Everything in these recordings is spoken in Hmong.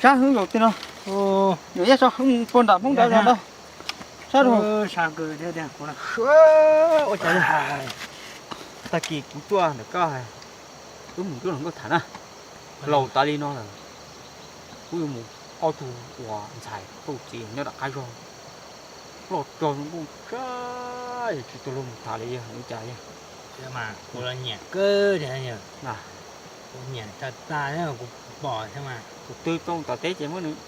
Sab hwb zaum tej no. Yuav yaj so hwb mus puag nram Hmoob ntawd los ntag. Sab rau. Tag kis kuv tuaj ntawm koj, wb mus nruab hluas nkauj tham na. Laus tas li no lawm, kuv yuav mus ob tug uas ntxhais tau txiv nyob nram qab zog, loj rog zoo nkauj tshaj, yog tsis tau luag mus tham li yog ua cas yog. Kuv los nyiam kawg thiab, kuv nyiam tag tag, kuv pom thiab mas. Tus twg tau tom teb ces muab nws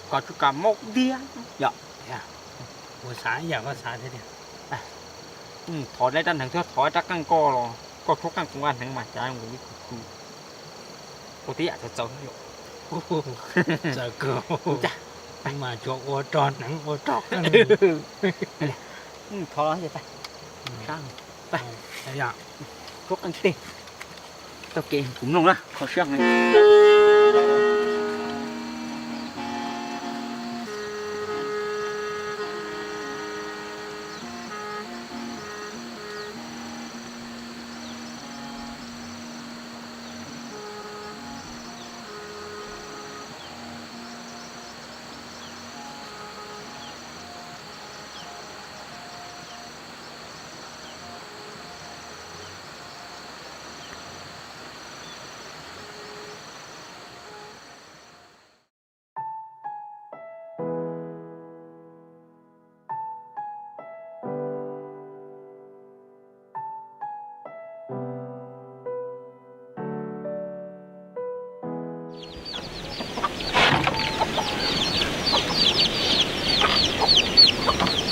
kom tsis kam mob diab yom. Kuv xav ib yam koj xav thiab tiag. Thov rab rab hneev thiab thov rab qeej koj los koj tshuab qeej kuv nqa hneev mas cas kuv ua tib yam txawv txawv yom. Txawv kawg. Mas tsuas ua rog hneev ua rog qeej. Thov los tshuab qeej tej. Taug kev kuv mloog na, kho siab heev.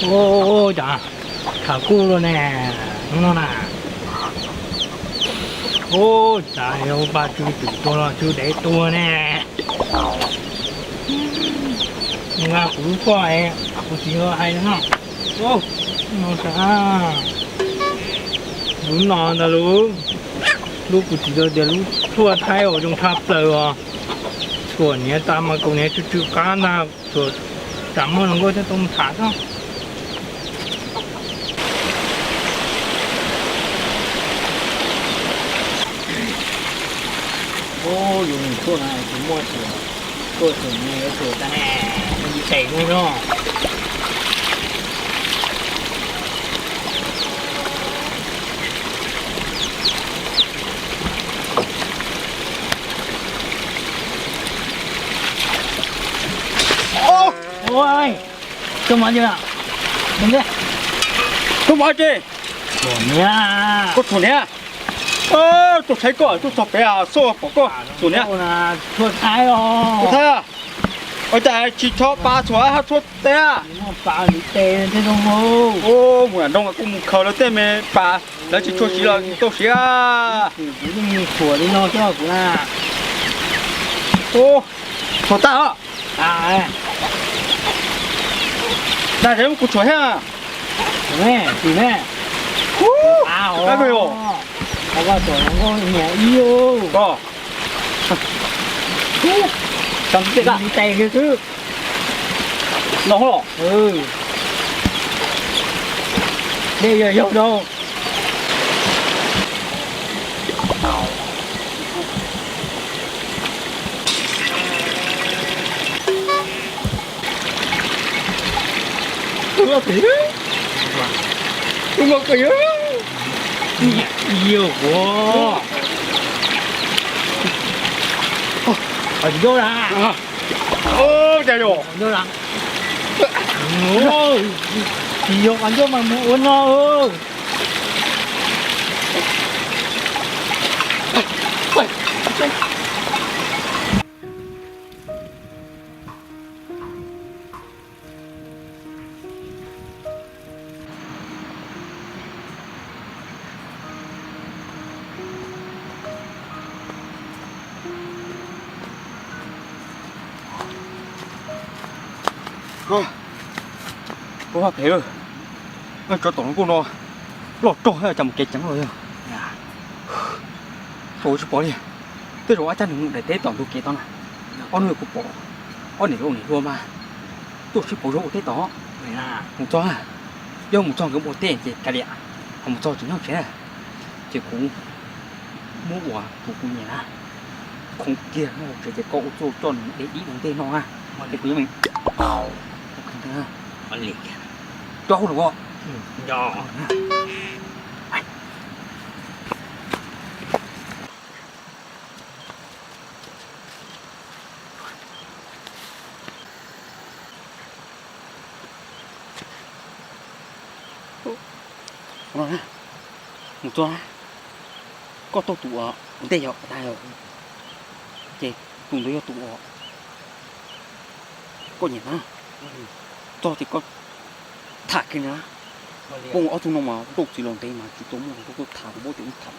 Ua cas khav kuj luaj ne, hnub no na. Ua cas ua paj tsw twm tuag los tsw dev tuag ne. Nqa kuv lub tshuaj es kuv txiv hais no. No sav, lub no ntag lub, lub kuv txiv tias lub tshuaj thaib uas zoo tshaj plaws os. Tshuam niam tas mas kaus niam tsw tsw qab ntag, tshuam tsam muaj hluas nkauj thiaj tau mus tham xwb. Yus mus tuaj no tsis muaj tshuam, tuaj tshuam ne, tshuam tas ne, tes no no. Ua, tuaj mov ces, tuaj mov ces, koj tshuam niam, tuaj saib koj tuaj txog pem xoj pom koj tshuam niam. Ua cas tsis tshua pas tshuam, tshuam tes. Mus nram nroog kuj mus khaws lawv tej me pas, lawv tsis tshua siv los tau siv. Tshuam tag os. Dag, kuv tshuam thiab. Tes xwb. No los. Dej yog yog rau. Ua, ua, ua, ua, ua, ua, ua, ua, tsis yog qhov ncauj mas mus ua no. Ua phem, tsov tom hluas nkauj no loj rog cas mus kev ceev los yog. Tsis pom li, tej zaum ab cab nws mus daim teb tom ntug kev tod na. Ob hnub kuv pom ob niam hluas niam hluas mas tuaj sib pauv zog ua teb tod. Mus txog, yog mus txog nkawd ua teb ces kav liam, ho mus txog tsis nyob tsev na, ces kuv muab ua tus kuv nyiam na. Khoov kiag no tsev ces koj ua txuj coj nws de dib rau ntej no na. Es kuv yuav me, coj hauj lwm os. Mus txog, koj tau tus uas ua ntej yog tas, ces tus ntawd yog tus uas koj nyiam na. Txog ces koj tham kiag na. Poob ob tug no mas tau txiv los ntev mas tsis tau muaj hluas nkauj tuaj tham, kuv paub tias wb tham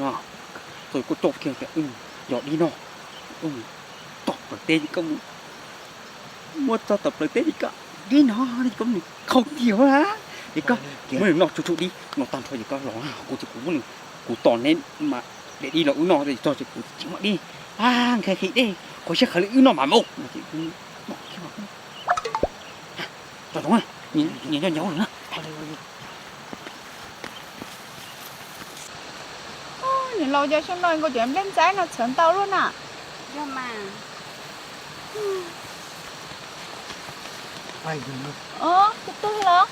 no. Txog koj coj kiag tias wb yog dib no, wb mus tom plaws teb ces koj mus muab txog tom plaws teb ces koj dib no, koj mus khau tiag na, ces koj muab nws noj tsuj tsuj dib no tag nrho ces koj los kuv ces kuv muab nws, kuv tos neb mas de dib los wb noj, txog ces kuv tsis muaj dib, nqhis qhis dej qhuav siab qhawv li wb noj mas mus. Nyias nyob nyob lawm na. Niam laus, cas xyoo no nkaus cov nplej ntxaib no txhawv ntau luaj na. Yog mas. Kuv tuag los?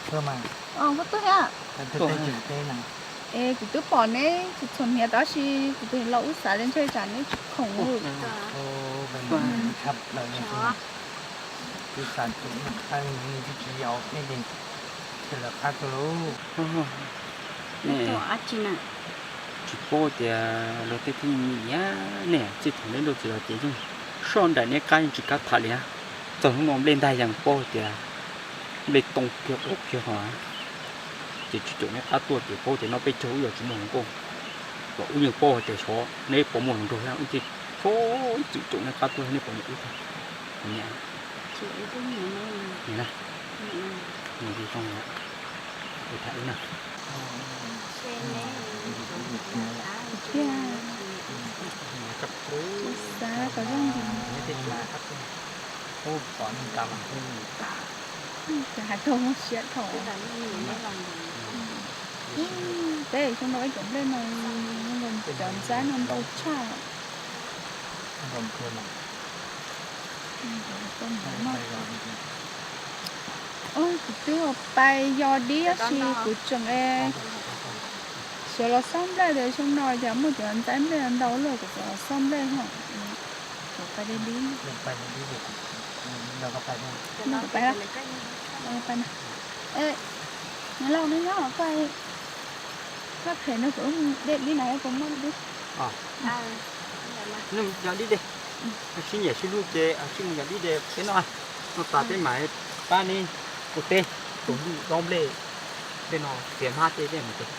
Kuv tuag thiab. Es kuv twb pom neb txhua txhua hniav tab sis kuv tus niam laus wb xav tias ntshe tsam neb tsis khoom. Tsis paub tias luag tej tib neeg ne, txij thaum neb nrauj txiv los ces yeej soj nraim neb qab yeej tsis kam tham li. Txog hnub no nplej ntag yeej paub tias nplej too kiag ua kiag hos, ces tsis caum neb qab tuaj ces paub tias noj peb caug wb yuav tsis muaj hluas nkauj. Los wb yeej paub hais tias xyov neb puas muaj hluas nraug thiab, wb thiaj txhob txwm caum neb qab tuaj, neb puas nyiam wb thiab? Nyiam. Nyiam na. Nyiam li zoo na. Wb tham wb na. Thiab, xav kom zoo li cas hais tau muaj siab dhau. Peb xyoo no ib cov nplej no, cov ntxaib no ntau tshaj. Kuv twb pais yos dib tab sis kuv tseem xav los xob nplej tias xyoo no cas muaj cov ntxaib nplej ntau luaj, kuv tseem los xob nplej ho. Kuv pais de dib. Kuv pais, pais na. Niam laus, neb nyob koj, koj phem no kuv de dib na, kuv muab dib. Yog dib de, sib nyiam sib hlub ces sib mus yos dib de peb noj. Noj tas peb mam pab neb ua teb, tus hlub dob nplej, tej no txias hmab tej dej mus ces.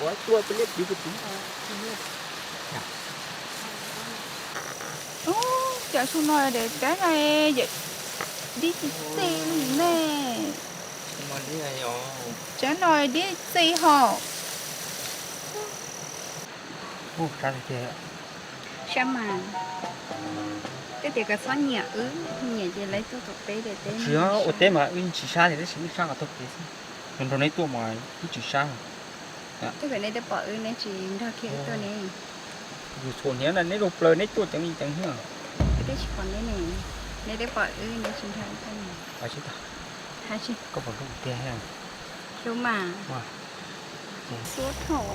Ua tua peb liab pliv peb tsis. Ub, cas xyoo no de teb no yam dib txi txi li ne. Teb no dib txi hos. Sab mas, twb tias koj txhob nyiam wb, nyiam ces lawv tuaj tom peb de teb. Tsis ua teb mas wb tsis sab li, tab sis wb sab qhov taug kev xwb. Nrog neb tuaj mas wb tsis sab. Twb kom neb twb pom wb neb tsis nrog kiag wb tuaj ne. Yus txhuam hniav na neb lub plaws neb tuaj ceev li ceev xwb. Wb twb tsis pom neb ne, neb twb pom wb neb tsis nrog wb tuaj ne. Hais tsis tau. Hais tsis. Koj puas hlub tiag? Hlub mas. Xua dhau.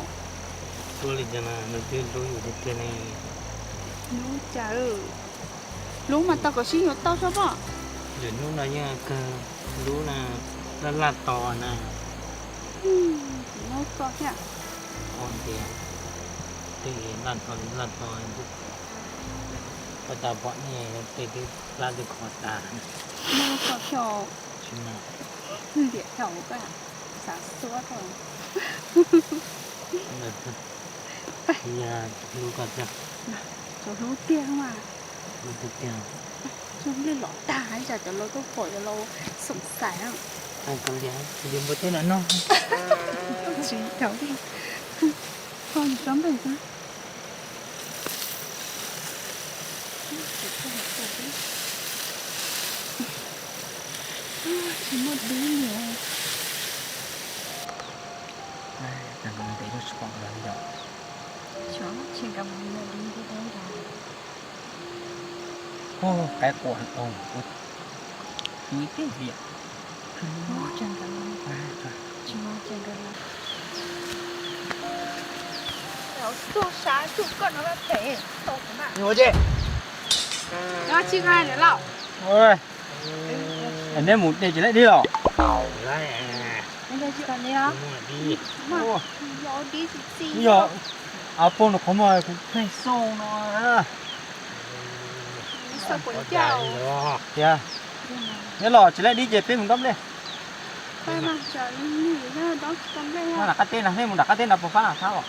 Hlub li cas mas nws twb hlub yus tiag tiag ne. Hlub cas, hlub mas tau kom sib yuav tau sab pom. Lwm hnub no yeej kawg hlub na, laj laj tos na. Hlub koj thiab. Ua tias tej laj tos laj tos, ua tas pom nej tej twb plab twb kho tas. Hlub koj thiab. Tsis mas. Ntiam thaum koj xav xua rau. Hlub koj thiab. Tsuas hlub tiag mas. Hlub tiag tiag. Zoo li los tag, tsam cov laus tuaj pom cov laus xoom xaiv. Koj liam npua teb no no. Tsis tau li. Koj tsob nplej xwb. Tsis muaj dib li. Cas ntev lub tsis pom nkawd li yom. Xyov tsis kam mus ntawm li ntawd. Ub, qaib qua ntoo, ub, ib teg li. Tsis mus ces nkawd los. Txuj sab tsuj koj no pem tau kuv na. Ua tsi? No tsis nqa lawm lauj. Neb mus dej tsis laib dib los? Dib tsis txi. Yog, a, pog nws qhov muag kuv pheej xauj no. Tias, neb los tsis laib dib ces peb mus dob nplej. Nram qab teb na, neb mus nram qab teb na, puas fab na, fab os.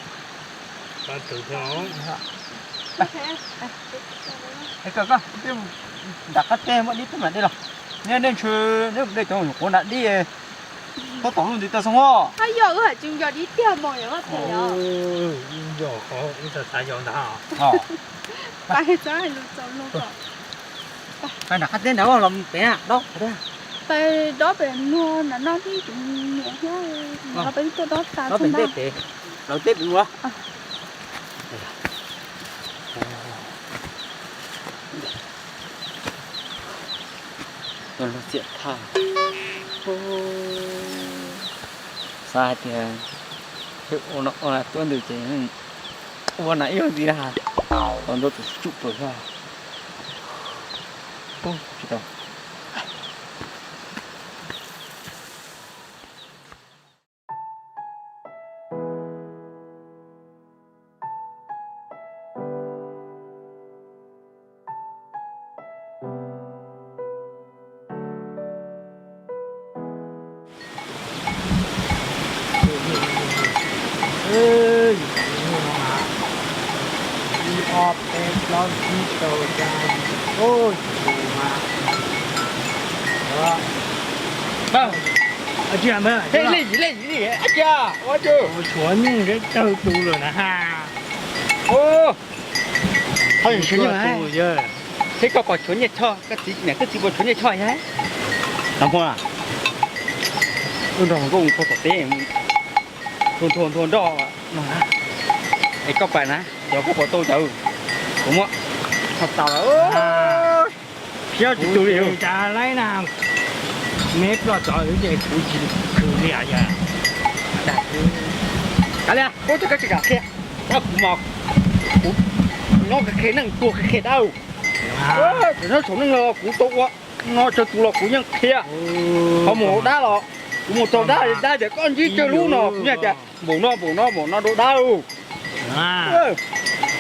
Es koj, koj, peb mus nram qab teb muab dib peb mam de los. Neb, neb ntshe neb mus de cov nyuam quav nram dib, tab tom lub ntiv tawg xwb os. Yog, wb hais tseem yog dib tiag mas yog. Yog, wb xav yog ntag. Pais nram qab teb nrad los pem dob. Pais dob pem no, nram no tib tus niam thiab, peb tuaj dob tas dob pem ntej pem, lawv teb pem mus. Txiam thaj. Xav hais tias ua no ua tuaj ntws ces ua na ib ntxiv na, tau ntau tus tsuj pawg thiab. Tsis tau. Tshuav nyiaj nqe tawg tu lawm na ha. Thiab koj pom tshuav nyiaj choj, koj txiv niam koj txiv puas tshuav nyiaj choj yag? Nag hmo, wb nrog nkauj mus puag tom teb, nthua nthua nroj no, es koj pais na, yog koj pom tau cov, kuv muab tau lawm. Siab tsis tu li cas laib na. Neb ploj tsov ces kuv tsis khwv li yog. Kav liam, koj tsis kam qhia, kuv mas kuv nyob qhia neeg tuag qhia dab. Kuv nyob saum neej los kuv tau ua no tsawg tus los kuv yeej qhia. Ho mus dab los kuv mus txog dab, dab tias koj ntsib tsawg lub no kuv yeej tias npaum no npaum no npaum no rau dab.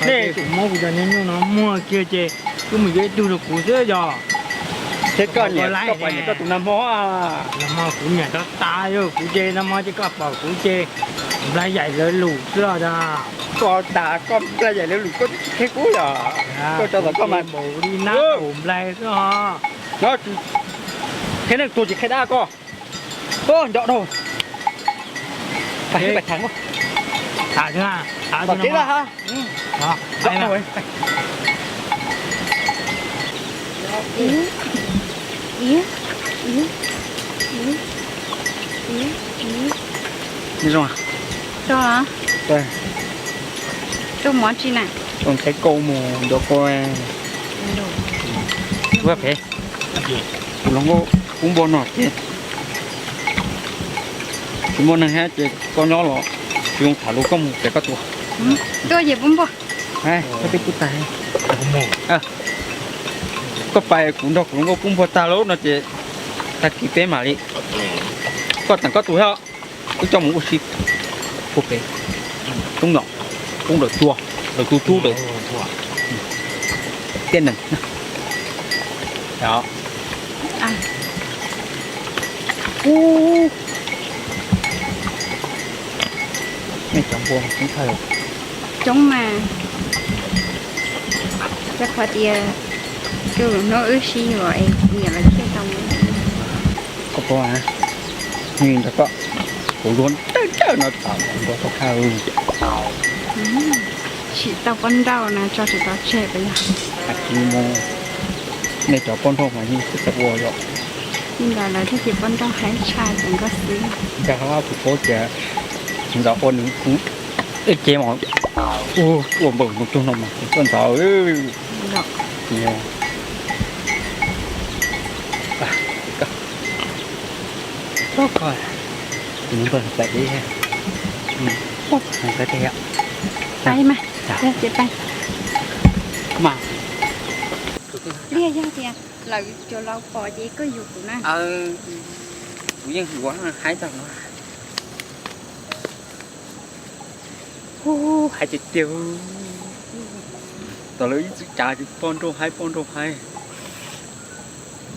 Nej, kuv muab kuv cov nyuj no muag kiag ces wb mus yuav ib tug rau kuv xwb yog. Thiab koj niam koj pais niam koj tus nag hmo, nag hmo kuv niam rov tas yog kuv ces nag hmo ces koj pom kuv ces nplai yaim lawv lus xwb os. Koj tas koj nplai yaim lawv lus koj tsis qhia kuv yog. Koj tso tom koj mas npaum li nab kaum nplai xwb os. Qhia neeg tuag tsis qhia dab koj. Nco dhau. Pais pais thav, thav teb lawm ha. Zoo, zoo mov tsi na? Zoo qheb kauj mus nrog koj. Ua pem, kuv hluas nkauj pub npua no ces tsis muaj neeg thiab ces koj nyob los tsis zoo tham lus, koj mus pem koj tua. Tuaj ces pub npua. Koj twb pub tag. Koj pais kuv nrog kuv hluas nkauj pub npua tag lawm no ces tag kis peb mam li, koj teem koj tus thiab. Wb coj mus ua si puag pem roob no, roob lawv cua, lawv tu rub lawm. Tiaj nees. Nej cov npua coob tshaj. Coob mas, rau qhov tias hnub wb sib yuav es kuv niam lawv thiaj tau. Koj pom, nrog koj, kuv luag dawb dawb no tom nrog koj khawb. Sim tau poj nrauj na tso tsis tau tseg puas yog? Tsis mus, nej cov poj nrauj mas yeej tsis tau ua yom. Li ntawd lawv thiaj tias poj nrauj haib tshaj ces nkauj xwb. Ntawd kuv paub tias tsis ntawd ua nws kuv ib ce mas Ua npaum tus tug no mas tuaj ntxov. Koj, koj, tus npawg txais deb thiab. Pais mas, ces pais. Mas liag yog tias lawv cov laus pom ces koj yuav kuv na. Kuv yeej yuav haib tag no. Haib tiag tiag. Tom lawv ib txwm cav ces poj nrauj haib poj nrauj haib.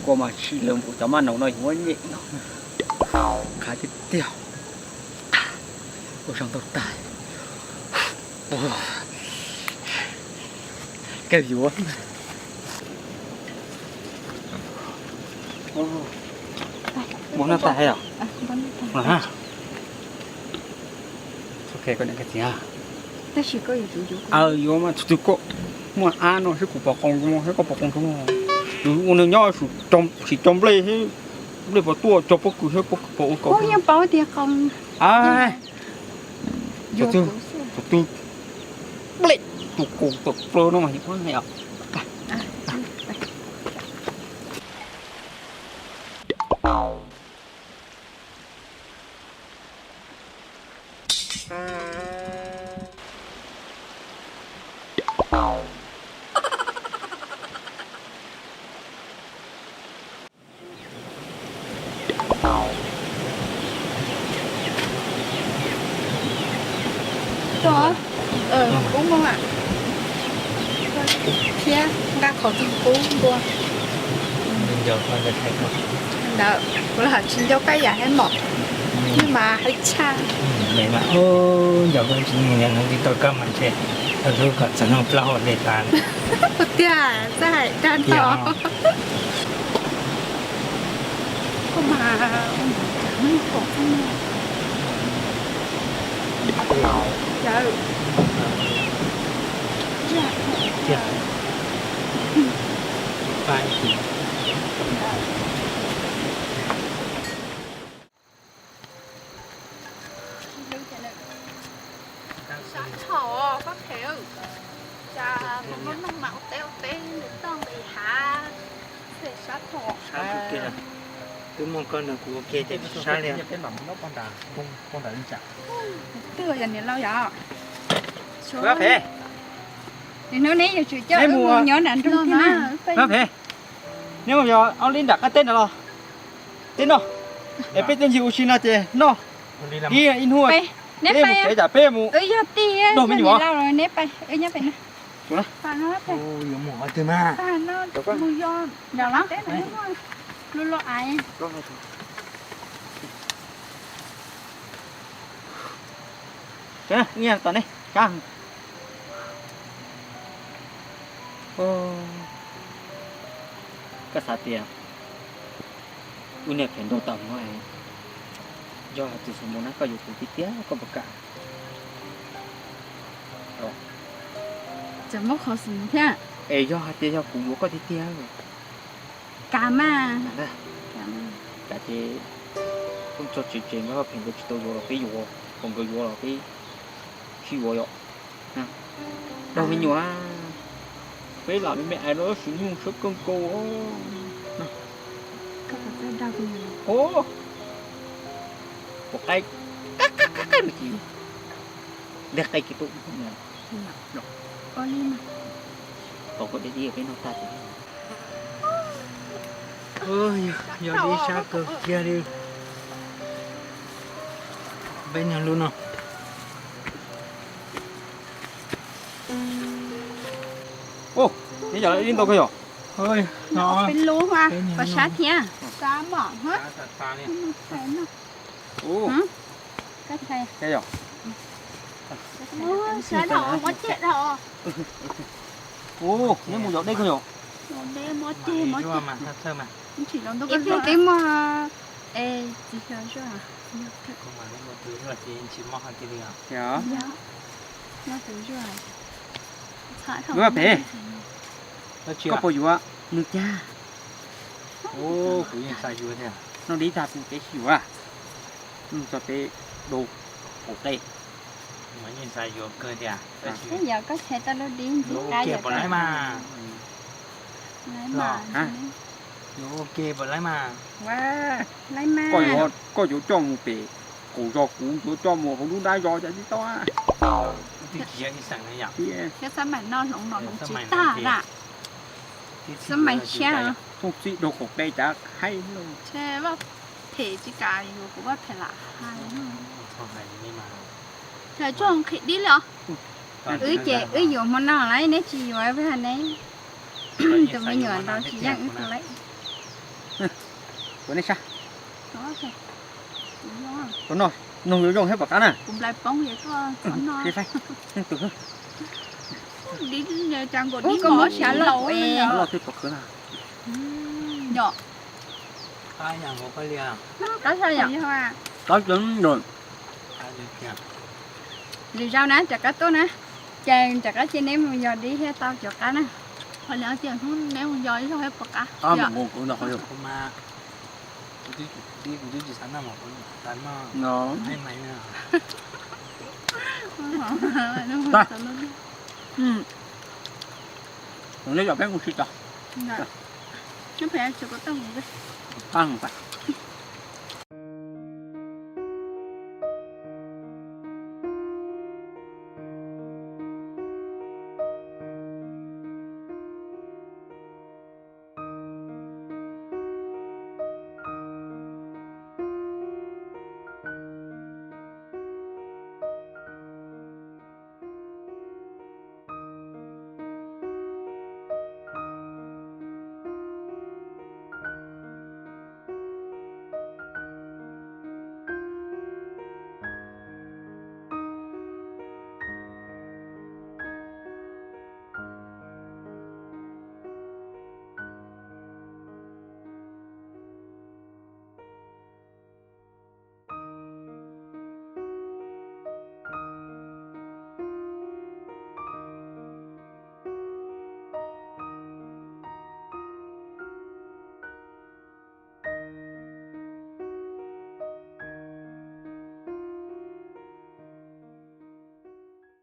Koj mas sim lawv mus cov maj naus no yuav muab nyem no. Haib tiag tiag. Ua zoo ntau tag. Kawg yuav. Muab noj tag os. Yuav mas tus twg koj muaj ab no xwb kuv pom qoos zoo, koj pom qoos zoo. Ua neeg nyob sim cog nplej, nplej pom tuaj cog pob kws thiab pob kws pom ua kom. Tus twg, tus twg nplej tus kaus tawm plaws no mas yus. Kub moo thiab nqa qhov tug kub npua. Ntawd kuv los tsis nco koj yam thiab mom, mas haib tshaj. Nco koj tsis mus yog hnub twg tau koj mas ntshe tau hlub kom txog hnub plaub hau li tas. Tiag, txawj hais dag nto. Sab thaum koj phem, cas mus noj noj mas ua teb ua teb nws toj nqis hav, sab thaum. Twb muaj koj nrog kuv ua ke ces tsis sab li. Twb yog niam laus yom. Hnub neb yuav tsum coj wb mus nyob nram nroog thiab na. Phem, neb mus yog ob lib nram qab teb ntawd los, teb noj, es peb tej ncig ua si no ces noj. Ib ib hnub peb mus tsev, tsam peb mus yog tij, nrog me nyuam. Yuav mus qhov twg mas? Mus yog nram teb, lub lub av. Nyiaj tom nej sab. Koj xav tias wb niag phem nraug tau no, yog hais tias xav mus na koj yuav kuv tiag tiag koj puas kam? Txawm muab qhov xwm thiab. Es yog hais tias yog kuv yuav koj tiag tiag, kam mas. Kam ces pheej tso tseg tseg, nkawd phem nkawd tsis tau yuav los peb yuav, ho nkawd yuav los peb sib yuav yom. Dag me nyuam, peb lam me me ais no tab sis nyuj siab kawg nkaus. Ua qaib, qaib qaib qaib no ces liag qaib kiag tuaj. Tom koj deb dib peb noj tag ces. Yog dib sab kawg kiag li. Peb nyob lub no. Neb yog ib ntau kawg yom? Peb lub, peb sab thiab. Neb mus yos deb kawg yom? Ib pliag twb muaj, es txiv xyov zuaj. Neb pem, koj puas yuav nws cas? Kuv yeej xav yuav thiab. Noj dib tag peb sib yuav. Nws tso peb du, ua qe. Mas yeej xav yuav kawg tiag. Yog koj tshaib tau lub dib ntxim qab yuav ua ke pom lawm mas. Yuav ua ke pom lawm mas. Koj yuav coj mus pem qaum zos, kuv yuav coj mus hauv lub dab zos cas tsis tau. Thiab xav mas noj hloov los hloov tsis tag na. Xab mais tshiab. Thooj txij rau qaum peb cav haib. Vaj phem tsis kam yuav kuv vaj phem lam hais. Txhob nqhis dib li os. Wb ces wb yuav hmo no lawm neb tsis yuav ne. Tus me nyuam ntawd tsis yeej wb tus lawm. Kuv nej sab. Tus no, nug yuav zoo thiab pom qab na. Kuv nplais poob es tuaj txov no. Dib, cas nkaus dib mov siav loj loj thiab pom qab na. Yom. Qab yam nkaus koj li. Qab sav yom. Qab cov nroos. Lwm zaus na, rov qab tuaj na, ces rov qab cia neb mus yos dib thiab tau cov qab na. Qhov li tias hnub neb mus yos ib zaug thiab pom qab. Qab mus nkaus kuv nto qhov yog kuv mas. Kuv twb tsis xav noj mas kuv xav noj. Neb yog peb mus si tso.